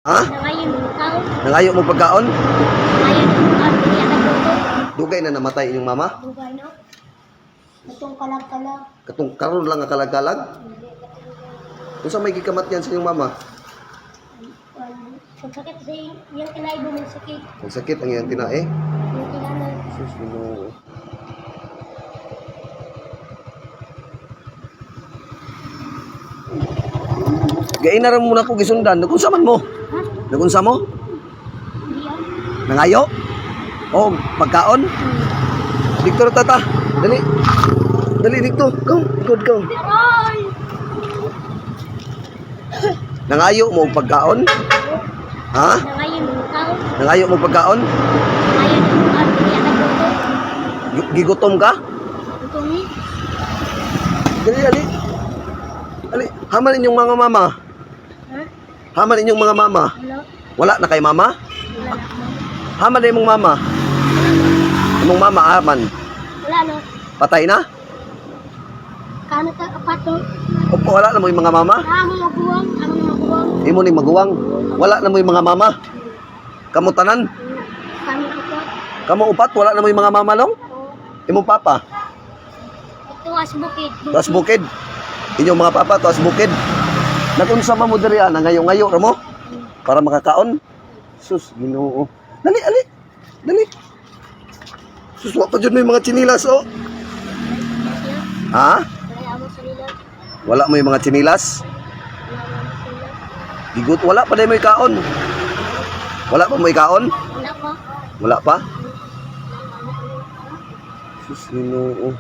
Ha? Nangayon mo tao. Nangayo mo pagkaon? Nangayon mo tao. Dili ka nagluto. Dugay na namatay inyong mama? Dugay na. Itong kalag-kalag. Katong karon lang nga kalag-kalag? Unsa may gikamatyan sa inyong mama? Pagsakit sa iyang kinay mo sakit. Ang sakit ang iyang tinae. Iyang kinanay. Sus, Ginoo. Gaina ra muna ko gisundan. Nagunsa man mo? Ha? Nagunsa mo? Hindi ah. Nangayo? O pagkaon? Dito ra tata. Dali. Dali dito. Go, good go. Aray! Nangayo mo og pagkaon? Ha? Nangayon mo tao. Nangayo mo og pagkaon? Nangayon mo tao. Dili ka nagluto. Gigutom ka? Ito ni. Dali, dali. Dali. Haman inyong mga mama. Ha? Haman inyong mga mama. Wala. Wala na kay mama? Wala na. Haman na imong mama. Imong mama haman. Wala no. Patay na? Kano ta apat no? Opo, wala na mo yung mga mama? Amo maguwang, amo maguwang. Imo ni maguwang. Wala na mo yung mga mama. Kamu tanan? Kami apat. Kamu upat, wala na mo yung mga mama long? Oo. Imong papa, Ito as bukid. tuas bukid. Inyong mga papa, tuas bukid. Nakunsa man mo diri ana ngayo-ngayo ra mo para makakaon. Sus, Ginoo. Dali, ali. Dali. Sus, wa pa jud mo yung mga tsinilas oh. Ha? Wala amo sa nila. Wala mo yung mga tsinilas? Wala amo sa nila. Gigut wala pa day mo ikaon. Wala pa mo ikaon? Wala pa. Wala pa? Sus, Ginoo.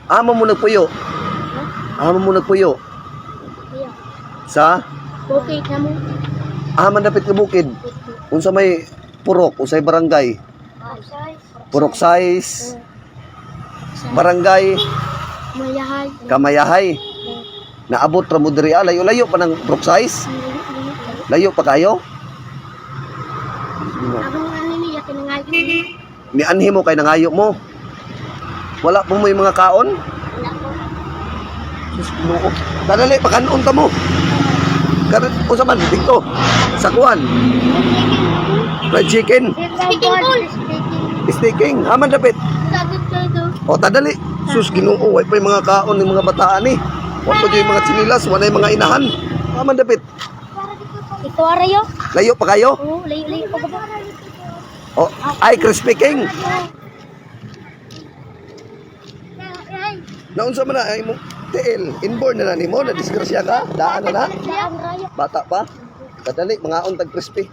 Amo mo nagpuyo. Ha? Amo mo nagpuyo. Iya. Sa Bukid na mo. Aman dapit nga bukid. Unsa may purok, unsay barangay? Purok size, barangay Mayahay. Kamayahay. Naabot ra mo diri ah, layo-layo pa ng purok size. Layo pa kayo. Abang ano niya kinangayon. Nianhi mo kay nangayo mo. Wala po mo yung mga kaon. Wala pa. Sus, Ginoo. Kadali pakanon ta mo. Karon unsa man dito sa kuan. Fried chicken, Speaking pool. Speaking, haman dapit. Sagot ko ito. O tadali. Sus, Ginoo, way pa yung mga kaon ng mga bataan eh. Wa pa yung mga tsinilas, wala yung mga inahan. Haman dapit. Ito arayo. Layo pa kayo? Oo, layo layo pa ba? O, ay, Crispy King. Naunsa man na ay mo TL, inborn na na nimo, na disgrasya ka, daan na na. Daan rayo. Bata pa. Kadali, mga tag crispy.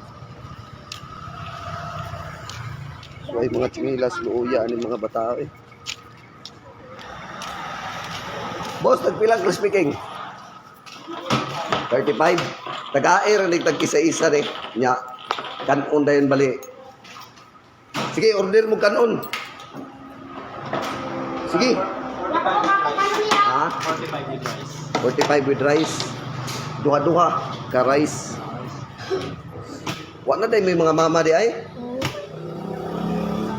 So, ay mga tsinilas, luuya, ani mga bata eh. Boss, tagpilang Crispy King? 35. Taga-air, ni tag isa-isa ni. Nya, kanon dayon bali. Sige, order mo kanon. Sige. Ha? 45 with rice. 45 with rice. Duha-duha ka rice. Wa na day may mga mama di ay.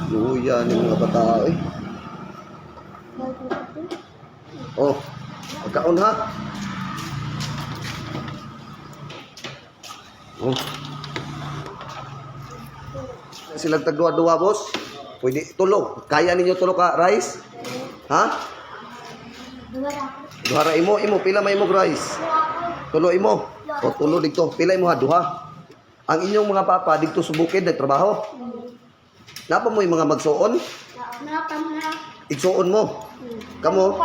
Luya ni mga bata ay. Oh, pagkaon ha. Oh. Silang tagduha-duha, boss. Pwede tulo. Kaya ninyo tulo ka rice? Ha? Duha ra imo, imo pila may imong rice? Tulo imo. O tulo dito. Pila imo ha duha. Ang inyong mga papa dito sa bukid nagtrabaho. Napa mo yung mga magsuon? Napam na. Igsuon mo. Kamo,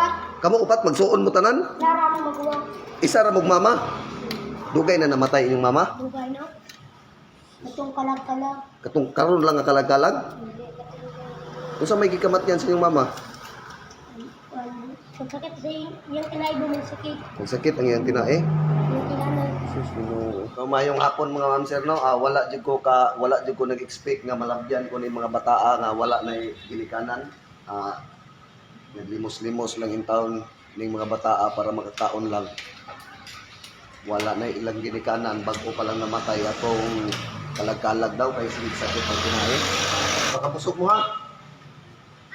kamo upat magsuon mo tanan? Nara mo maguwang. Isa ra mog mama. Dugay na namatay inyong mama. Dugay na. Itong kalag-kalag. Katong karon lang nga kalag-kalag. Unsa may gikamatyan sa inyong mama? Pagsakit sa iyang kinay mo sakit. Ang sakit ang iyang tinae. Iyang kinanay. Sus, Ginoo. No, mayong hapon mga ma'am sir no. Ah, wala jud ko ka wala jud ko nag-expect nga malabyan ko ni mga bataa nga wala na ginikanan. Ah, naglimos-limos lang in town ning mga bataa para makakaon lang. Wala na ilang ginikanan bag-o pa lang namatay atong kalag-kalag daw kay sige sakit ang tinae. Pakapusok mo ha.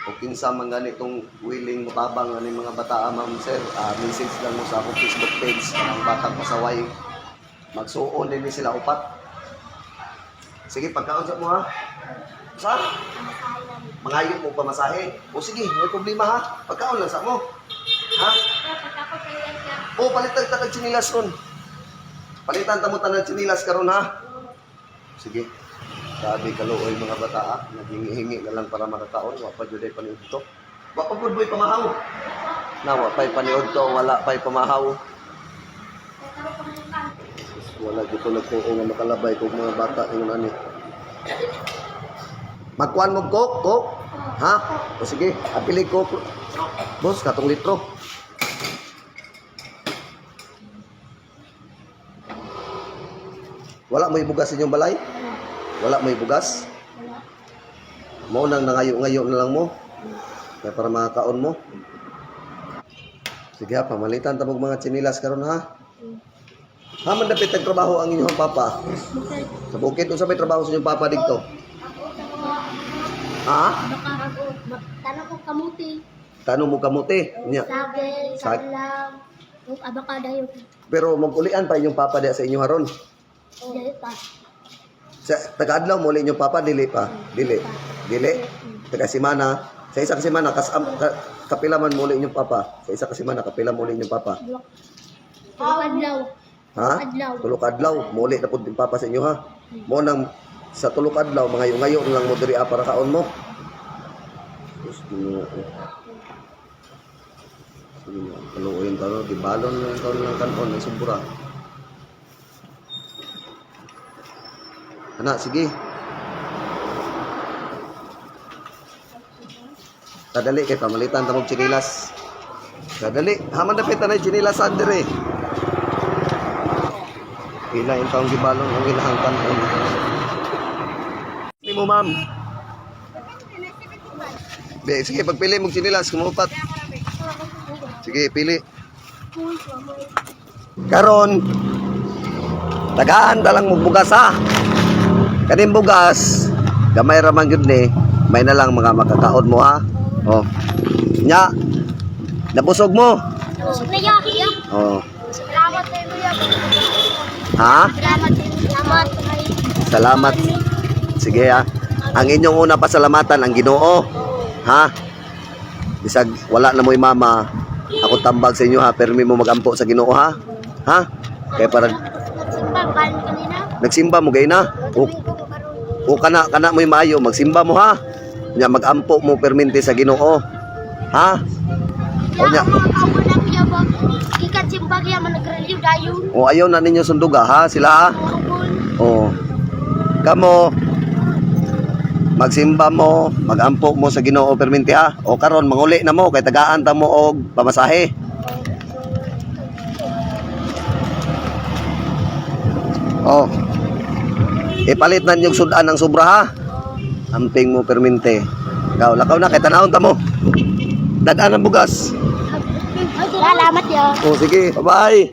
O kinsa man ganitong willing motabang ani mga bataa ma'am sir, ah, message lang mo sa akong Facebook page ang Batang Pasaway. Magsuon din ni sila upat. Sige, pagkaon sa mo ha. Sa? Pamasahe namin. Mangayo mo pamasahe. O sige, may problema ha. Pagkaon lang sa mo. Ha? Pagkakot na yan siya. O palitan ta kag tsinilas ron. Palitan ta mo tanan tsinilas karon ha. Sige. Sabi kaluoy mga bata ah. Naghingi-hingi na lang para makakaon. Wa pa jud ay paniud to. Wa pa gud boy pamahaw. Na wa pa'y paniud to, wala pa'y pamahaw. Wala gyud ko nagtuo nga makalabay kog mga bata ingon ani. Magkuan mo coke, coke? Ha? O sige, apili ko. Boss, katong litro. Wala mo'y bugas inyong balay? Wala mo'y bugas? Wala. Mao nang nangayo-ngayo na lang mo. Kaya para makakaon mo. Sige ha, pamalitan ta mog mga tsinilas karon ha. Ha man dapit nagtrabaho ang inyong papa. Bukid. Sa bukid unsa may trabaho sa inyong papa didto? Ako sa mga Ha? baka ako. Tanong ko kamuti. Tanong mo kamote. Nya. Saging, salam, ug abakada yun. Pero magulian pa inyong papa diya sa inyo haron. Dili pa. Sa taga-adlaw mo inyong papa dili pa. Dili. Dili. Taga semana, sa isa ka semana kas am, ka, kapila man mo inyong papa. Sa isa ka semana kapila mo inyong papa. Tulok adlaw. Ha? Adlaw. Tulo ka adlaw, muli na pud yung papa sa inyo ha. Mo nang sa tulo ka adlaw mga ngayo lang mo diri ah, para kaon mo. Diyos Ginoo. Sige na, kaluoy yung taon, gibalon lang yung taon lang kanon, ang sobra. Ana, sige. Kadali kay pamalitan ta mong tsinilas. Kadali, haman dapit na tsinilas dire. Pila yung taong gibalon ang ilahang kanon. Ni mo, ma'am. Be, sige, pagpili mong tsinilas, kumupat. Sige, pili. Karon, tagaan ta lang mong bugas ha. Kaning bugas, gamay ra man gyud ni, may na lang mga makakaon mo ha. Oh. Nya, nabusog mo. Busog na ya. Oh. Salamat sa inyo ya. Ha? Salamat sa inyo. Salamat. Salamat. Sige ha. Ang inyong una pasalamatan ang Ginoo. Ha? Bisag wala na mo'y mama, ako tambag sa inyo ha, permi mo magampo sa Ginoo ha. Ha? Kaya para Nagsimba kanin kanina. nagsimba mo gay na. O, o kana kana mo'y maayo, magsimba mo ha. Nya magampo mo perminti sa Ginoo. Ha? O nya, Ako na kuya ba? Ikat simba kaya man nagrelyo dayon. o ayaw na ninyo sunduga ha, sila ha. Ubol. Oo. Kamo, magsimba mo, magampo mo sa Ginoo perminti ha. O karon manguli na mo kay tagaan ta mo og pamasahe. Oh. Ipalit na ninyong sudan ang sobra ha. Amping mo perminte. Ikaw, lakaw na kay tanawon ta mo. Dadaan ang bugas. Salamat ya. O sige, bye-bye.